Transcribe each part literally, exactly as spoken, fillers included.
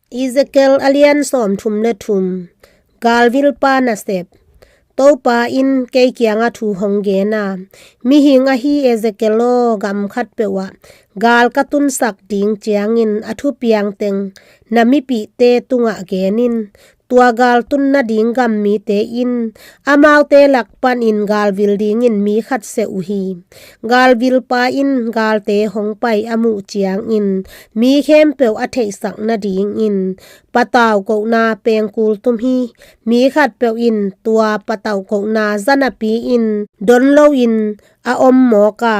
Ezekiel a lian sawmthum le thum. Galvilpa nasep. Topa in kei kiangah thu hong gen a, mihing ahi Ezekiel aw, gam khatpeuh ah gal ka tunsak ding ciangin a thupiang teng na mipihte tungah gen in. Tua gal tun nading gam mite in amaute lak panin galvil dingin mi khat seh uh hi. Galvilpa in galte hong pai a muh ciangin mi khempeuh a theihsak nadingin patau kohna pengkul tum hi. Mi khatpeuh in tua patau kohna zanapi-in don loin a om mawk a,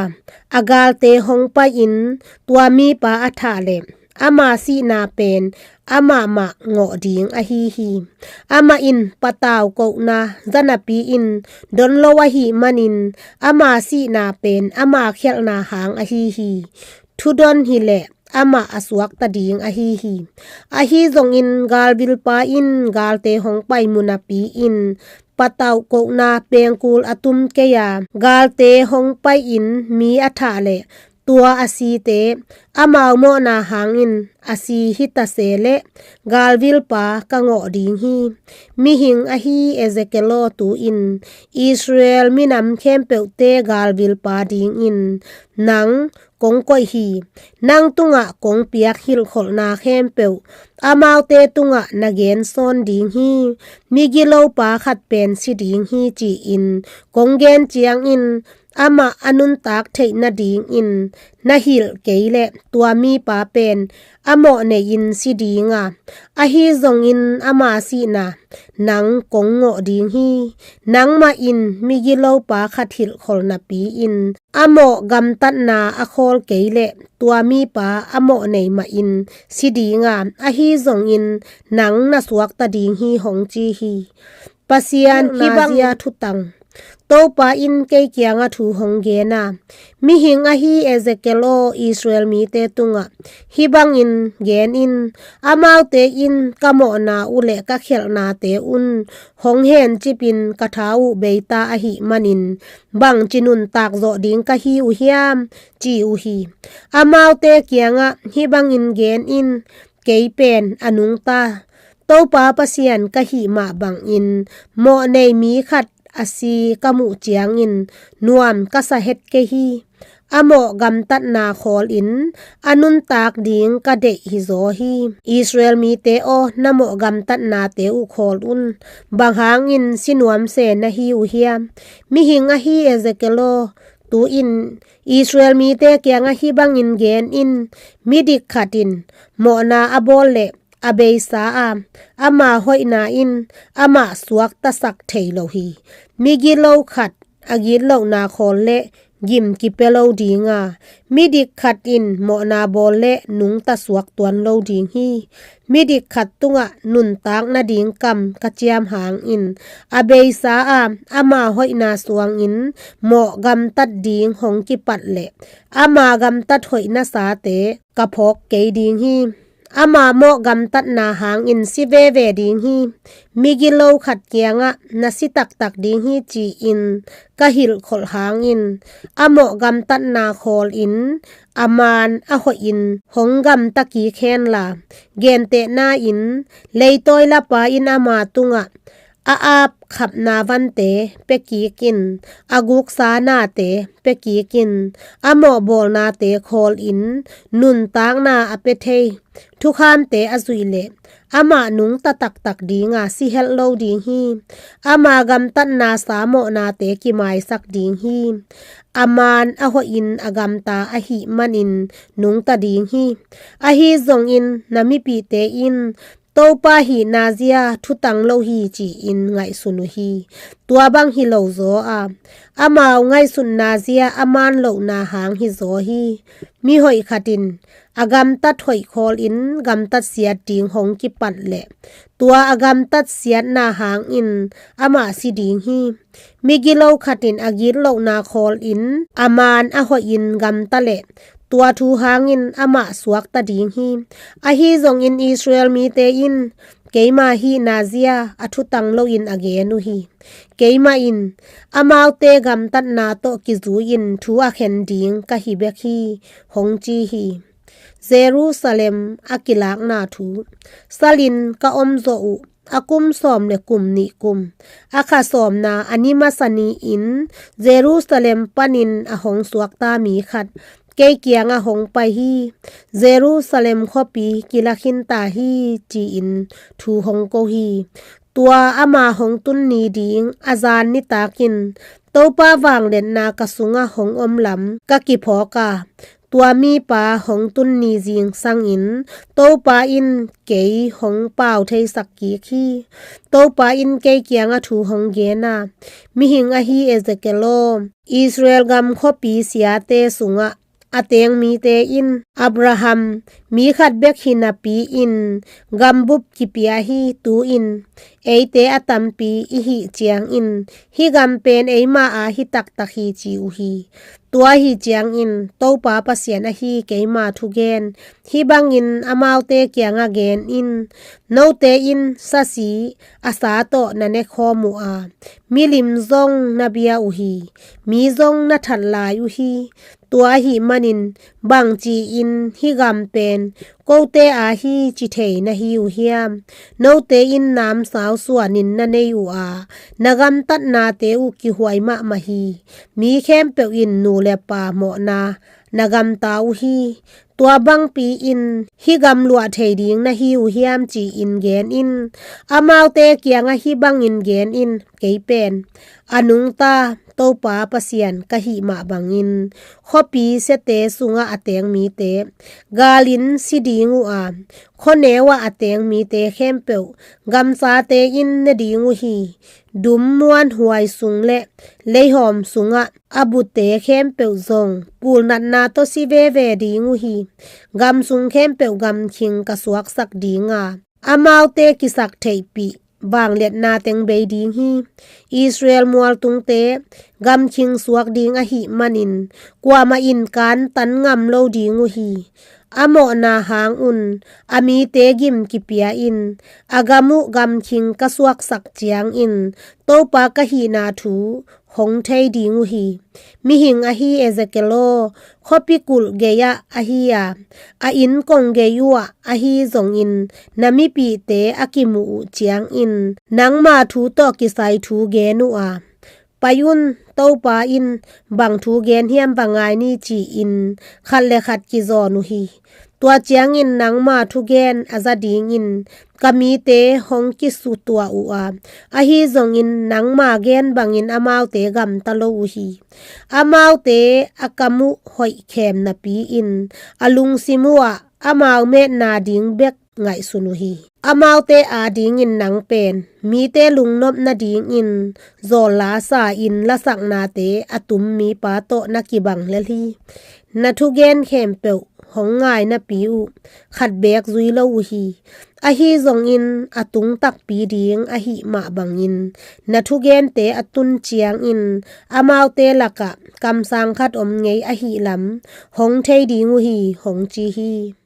a galte hong pai-in tua mipa a thah leh ama sihna pen amah mah ngawh ding ahi hi. Amah in patau kohna zanapi-in don lo ahih manin ama sihna pen ama khialhna hang ahi hi. Thudon hileh amah a suakta ding ahi hi. Ahi zongin galvilpa in galte hong pai mu napi-in patau kohna pengkul a tum kei a, galte hong pai-in mi a thah leh tua a site amau mawhna hangin a si hi ta se leh galvilpa ka ngawh ding hi. Mihing ahi Ezekiel aw, tu-in Israel minam khempeuhte galvilpa dingin nang kong koih hi. Nang tungah kong piak hilhkholhna khempeuh amaute tungah na gensawn ding hi. Migilopa khat pen si ding hi, ci-in kong gen ciangin amah a nuntak theih nadingin na hilh kei leh tua mipa pen a mawh nei-in si ding a, ahi zongin ama sihna nang kong ngawh ding hi. Nangmah in migilopa khat hilhkholh napi-in a mawh gamtatna a khawl kei leh tua mipa a mawh nei mahin si ding a, ahi zongin nang na suakta ding hi, hong ci hi. Pasian hibang a thutang. Topa in kei kiangah thu hong gen a, mihing ahi Ezekiel aw, Israel mite tungah hih bangin gen in. Amaute in ka mawhna uh le ka khialhnate un hong hencipin ka tha uh beita ahih manin bangci nuntak zawh ding ka hi uh hiam, ci uh hi. Amaute kiangah hih bangin gen in, kei pen a nungta Topa Pasian ka hih mah bangin mawh nei mi khat a si ka muh ciangin nuam ka sa het kei hi. A mawh gamtatna khawlin a nuntak ding ka deih hi zaw hi. Israel mite aw, na mawh gamtatnate uh khawl un. Bang hangin si nuam se na hi uh hiam? Mihing ahi Ezekiel aw, tu-in Israel mite kiangah hih bangin gen in, midik khat in mawhna a bawl leh a beisa a, ama hoihna in amah suaktasak thei lo hi. Migilo khat a gitlohna khawl leh gim kipia lo ding a, midik khat in mawhna bawl leh nungta suak tuan lo ding hi. Midik khat tungah nuntak nading kam ka ciam hangin a beisa a, ama hoihna suangin mawh gamtat ding hong kipat leh ama gamtat hoih nasate ka phawk kei ding hi. Ama mawh gamtatna hangin si veve ding hi. Migilo khat kiangah na si taktak ding hi, ci-in ka hilhkholh hangin a mawh gamtatna khawlin a maan a hoihin hong gamta kik henla, gentehna-in leitawi lapa in ama tungah a apkhapna vante pia kik in, a guksa nate pia kik in, a mawhbawlnate khawlin nuntakna a pia thei thukhamte a zuih leh amah nungta taktak ding a, si helh lo ding hi. Ama gamtatna sa mawhnate kimaisak ding hi. A maan a hoihin a gamta ahih manin nungta ding hi. Ahi zongin na mipihte in Topa hihna zia thutang lo hi, ci-in ngaihsun uh hi. Tua bang hi lo zaw a, amau ngaihsutna zia a maan lohna hang hi zaw hi. Mihoih khat in a gamtat hoih khawlin gamtat siat ding hong kipat leh tua a gamtat siatna hangin amah si ding hi. Migilo khat in a gitlohna khawlin a maan a hoihin gamta leh tua thu hangin amah suakta ding hi. Ahi zongin Israel mite in keima hihna zia a thutang loin a gen uh hi. Keimah in amaute gamtatna tawh kizui-in thu a khen ding ka hi bek hi, hong ci hi. Jerusalem a kilakna thu. Salin ka om zawh uh a kum sawm le kum nih kum, a kha sawmna a ni masa ni-in Jerusalem panin a hong suakta mi khat kei kiangah hong pai hi. Jerusalem khuapi kila khinta hi, ci-in thu hong ko hi. Tua ama hong tun ni ding a zan nitakin Topa vangliatna ka sungah hong om lam ka kiphawk a, tua mipa hong tun ni zingsangin Topa in kei hong pau theisak kik hi. Topa in kei kiangah thu hong gen a, mihing ahi Ezekiel aw, Israel gam khuapi siate sungah a teng mite in, Abraham, mi khat bek hi napi-in gambup kipia hi. Tu-in eite a tampi i hih ciangin hih gam pen eima a hi taktak hi, ci uh hi. Tua ahi ciangin Topa Pasian ahi keima thugen hih bangin amaute kiangah gen in: Note in sasi a sa tawh na nekhawm uh a, milim zong na bia uh hi, mi zong na that lai uh hi. Tua ahih manin bangci-in hih gam pen kote a hi ci thei na hi uh hiam? Note in namsau suanin na nei uh a, na gamtatnate uh kihuai mahmah hi. Mi khempeuh in nu le pa mawhna na gamta uh hi. Tua bangpi-in hih gam luah thei ding na hi uh hiam, ci-in gen in. Amaute kiangah hih bangin gen in: Kei pen a nungta Topa Pasian ka hih mah bangin khuapi siate sungah a teng mite galin si ding uh a, khuaneu ah a teng mite khempeuh gamsate in ne ding uh hi. Dum muanhuai sung le leihawm sungah a bute khempeuh zong pulnatna tawh si veve ding uh hi. Gam sung khempeuh gamkhing ka suaksak ding a, amaute kisak theihpih vangliatna teng bei ding hi. Israel mualtungte gamkhing suak ding ahih manin kuamah in kantan ngam lo ding uh hi. A mawhna hang un a mite gim kipia in a gam uh gamkhing ka suaksak ciangin Topa ka hihna thu hong thei ding uh hi. Mihing ahi Ezekiel aw, khuapi kulh gei-ah ahi a, a inn kong gei uhah ahi zongin na mipihte a kimuh uh ciangin nangma thu tawh kisai thu gen uh a, pai un, Topa in bang thu gen hiam va ngai ni, ci-in khat le khat kizawn uh hi. Tua ciangin nangma thugen a za dingin ka mite hong kisutuah uh a, ahi zongin nangma gen bangin amaute gamta lo uh hi. Amaute a kam uh hoih khem napi-in a lungsim uhah amau metna ding bek ngaihsun uh hi. Amaute adingin nang pen mite lungnop nadingin zawlla sa-in lasaknate a tum mipa tawh na kibang lel hi. Na thugen khempeuh hong ngai napi uh khat beek zui lo uh hi. Ahi zongin a tung takpi ding ahih mah bangin na thugente a tun ciangin amaute lakah kamsang khat om ngei ahih lam hong thei ding uh hi, hong ci hi.